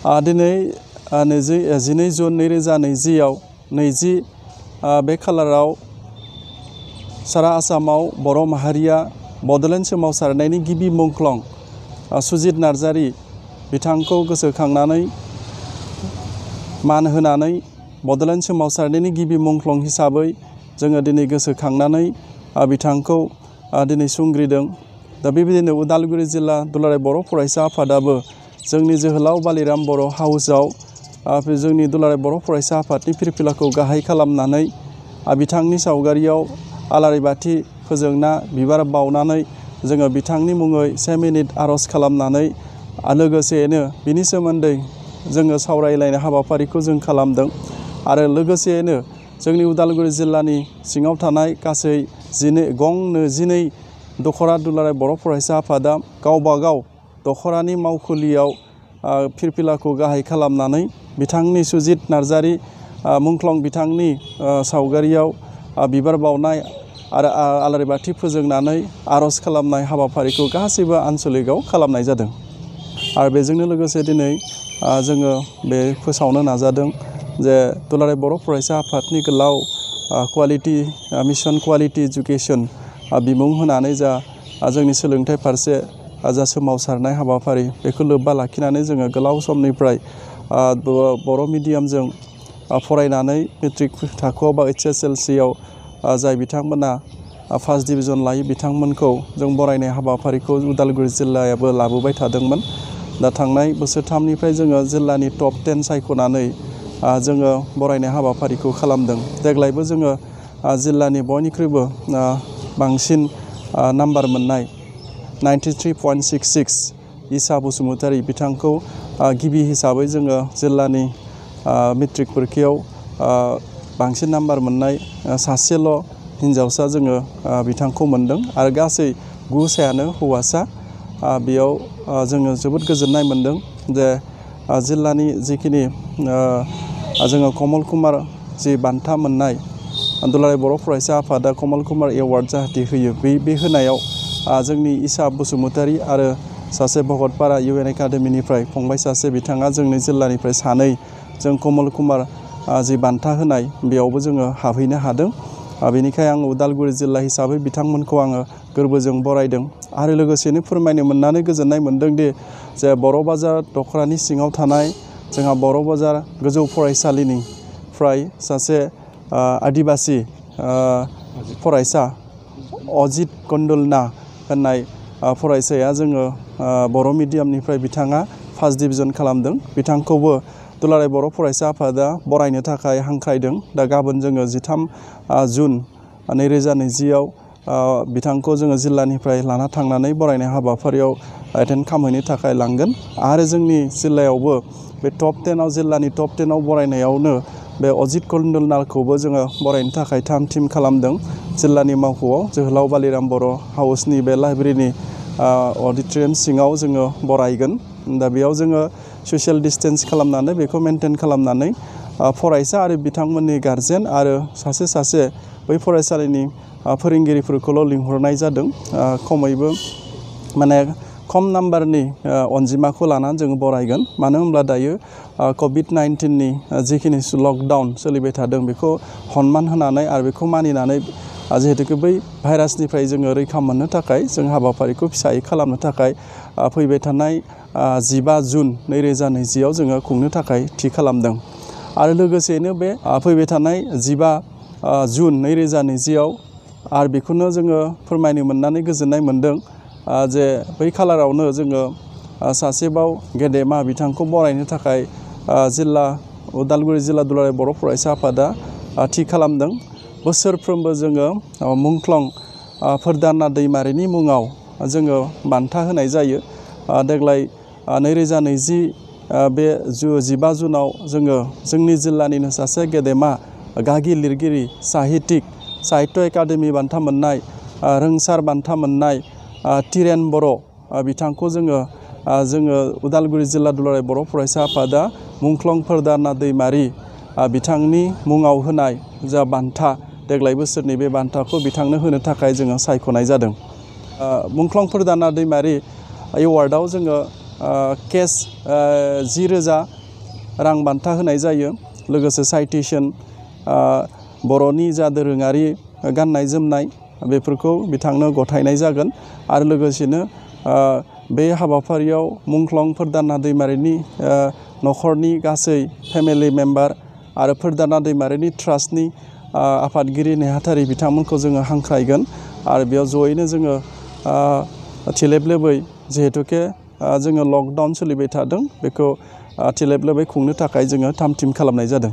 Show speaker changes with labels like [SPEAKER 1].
[SPEAKER 1] दिनै 12 जुन 2020 बे खालाराव सारा आसामाव बर' माहारिया बड'लेण्ड सोमावसारनायनि गिबि मुंख्लं सुजित नार्जारी बिथांखौ गोसोखांनानै मान होनानै बड'लेण्ड सोमावसारनायनि गिबि मुंख्लं हिसाबै जोङो दिनै गोसोखांनानै बिथांखौ दिनै संग्रिदों। दा बेबायदिनो उदालगुरि जिल्ला दुलाराय बर' फरायसा आफादाबो जोंनि जोहोलाव बालिराम बर' हाउसआव जोंनि दुलाराय बर' फरायसा आफादनि फिरफिलाखौ गाहाय खालामनानै बिथांनि सावगारियाव आलारि बाथि फोजोंना बिबार बावनानै जोङो बिथांनि मुङै 1 मिनिट आर'ज खालामनानै लोगोसेयैनो बिनि सोमोन्दै जोङो सावरायलायनाय हाबाफारिखौ जों खालामदों। आरो लोगोसेयैनो जोंनि उदालगुरि जिल्लानि सिङाव थानाय गासै 12 दख'रा दुलाराय बर' फरायसा आफादा गावबागाव दख'रानि मावखुलियाव फिरफिलाखौ गाहाय खालामनानै बिथांनि सुजित नार्जारी मुंख्लं बिथांनि सावगारियाव बिबार बावनाय आरो आलारि बाथि फोजोंनानै आर'ज खालामनाय हाबाफारिखौ गासैबो आनसलिकआव खालामनाय जादों। आरो बेजोंनो लोगोसे दिनै जोङो बे फोसावनो नाजादों जे दुलाराय बर' फरायसा आफादनि गोलाव मिशन क्वालिटी एजुकेशन बिमुं होनानै जोंनि सोलोंथाइ फारसे सोमावसारनाय हाबाफारि बेखौ लोब्बा लाखिनानै जोङो गोलाव समनिफ्राय बर' मिडियामजों फरायनानै मेट्रिक थाखोआव बा HSLCआव जाय बिथांमोना फार्स्ट डिभिजन लायो बिथांमोनखौ जों बरायनाय हाबाफारिखौ उदालगुरि जिल्लायाबो लाबोबाय थादोंमोन। दा थांनाय बोसोरथामनिफ्राय जोङो जिल्लानि टप 10 सायख'नानै जोङो बरायनाय हाबाफारिखौ खालामदों। देग्लायबो जोङो जिल्लानि बयनिख्रुइबो बांसिन नाम्बार मोननाय 93.66 इसा बसुमतारी बिथांखौ गिबि हिसाबै जोङो जिल्लानि मेट्रिक परिखायाव बांसिन नाम्बार मोननाय सासेल' हिन्जावसा जोङो बिथांखौ मोनदों आरो गासै 9 सायानो हौवासा। बेयाव जोङो जोबोद गोजोननाय मोनदों जे जिल्लानि जिखिनि जोङो कमल कुमार जि बान्था मोननाय दुलाराय बर' फरायसा आफादा कमल कुमार एवार्ड जाहाथे होयो बे होनायाव जोंनि इसा बसुमतारी आरो सासे भगतपारा UN एकाडेमिनिफ्राय फंबाय सासे बिथाङा जोंनि जिल्लानिफ्राय 2 जों कमल कुमार जि बान्था होनाय बेयावबो जोङो हाबहैनो हादों। बेनिखायनो आं उदालगुरि जिल्ला हिसाबै बिथांमोनखौ आङो गोरबोजों बरायदों आरो लोगोसेनो फोरमायनो मोननानै गोजोननाय मोनदों दि जे बर' बाजार दख'रानि सिङाव थानाय जोंहा बर' बाजार गोजौ फरायसालिनिफ्राय सासे आदिबासि फरायसा अजित कन्दलना होननाय फरायसाया जोङो बर' मिडियामनिफ्राय बिथाङा फार्स्ट डिभिजन खालामदों। बिथांखौबो दुलाराय बर' फरायसा आफादा बरायनो थाखाय हांख्रायदों। दा गाबोन जोङो 13 जुन 2020 बिथांखौ जोङो जिल्लानिफ्राय लाना थांनानै बरायनाय हाबाफारियाव एटेन्ड खालामहैनो थाखाय लांगोन। आरो जोंनि जिल्लायावबो बे टप 10 जिल्लानि टप 10 बरायनायावनो बे अजित कन्दलनाखौबो जोङो बरायनो थाखाय थाम-थिम खालामदों। जिल्लानि मावख'आव जोहोलाव बालिराम बर' हाउसनि बे लाइब्रेरिनि अडिट'रियाम सिङाव जोङो बरायगोन। दा बेयाव जोङो ससियेल डिस्टेन्स खालामनानै बेखौ मेनटेन खालामनानै फरायसा आरो बिथांमोननि गारजेन आरो सासे बै फरायसालिनि फोरोंगिरिफोरखौल' लिंहरनाय जादों। खमैबो माने खम नाम्बारनि अनजिमाखौ लानानै जोङो बरायगोन। मानो होनब्ला दायो COVID-19नि जिखिनि लकडाउन सोलिबाय थादों बेखौ सनमान होनानै आरो बेखौ मानिनानै जिहेतु बै भाइरासनिफ्राय जोङो रैखा मोननो थाखाय जों हाबाफारिखौ फिसायै खालामनो थाखाय फैबाय थानाय 15 जुन 2020 जोङो खुंनो थाखाय थि खालामदों। आरो लोगोसेयैनो बे फैबाय थानाय 15 जुन 2020 आरो बेखौनो जोङो फोरमायनो मोननानै गोजोननाय मोनदों जे बै खालारावनो जोङो सासेबाव गेदेमा बिथांखौ बरायनो थाखाय उदालगुरि जिल्ला दुलाराय बर' फरायसा आफादा थि खालामदों। बोसोरफ्रोमबो जोङो मुंख्लं फोरदाना दैमारिनि मुङाव जोङो बान्था होनाय जायो। देग्लाय 2020 बे 15 जुनाव जोङो जोंनि जिल्लानिनो सासे गेदेमा गागि लिरगिरि साहित्य एकाडेमि बान्था मोननाय रोंसार बान्था मोननाय तिरेन बर' बिथांखौ जोङो उदालगुरि जिल्ला दुलाराय बर' फरायसा आफादा मुंख्लं फोरदाना दैमारि बिथांनि मुङाव होनाय जा बान्था देग्लाय बोसोरनि बे बान्थाखौ बिथांनो होनो थाखाय जोङो सायख'नाय जादों। मुंख्लं फोरदाना दैमारि एवार्डआव जोङो केस 10,000 रां बान्था होनाय जायो। लोगोसे साइटेसन बर'नि जा दोरोङारि गाननाय जोमनाय बेफोरखौ बिथांनो गथायनाय जागोन। आरो लोगोसेनो बे हाबाफारियाव मुंख्लं फोरदाना दैमारिनि न'खरनि गासै फेमिलि मेम्बार आरो फोरदाना दैमारिनि ट्रास्टनि आफादगिरि नेहाथारि बिथांमोनखौ जोङो हांख्रायगोन। आरो बेयाव जयैनो जोङो थिलेबलेबै जिहेतुके जोङो लकडाउन सोलिबाय थादों बेखौ थिलेबलेबै खुंनो थाखाय जोङो थाम थिम खालामनाय जादों।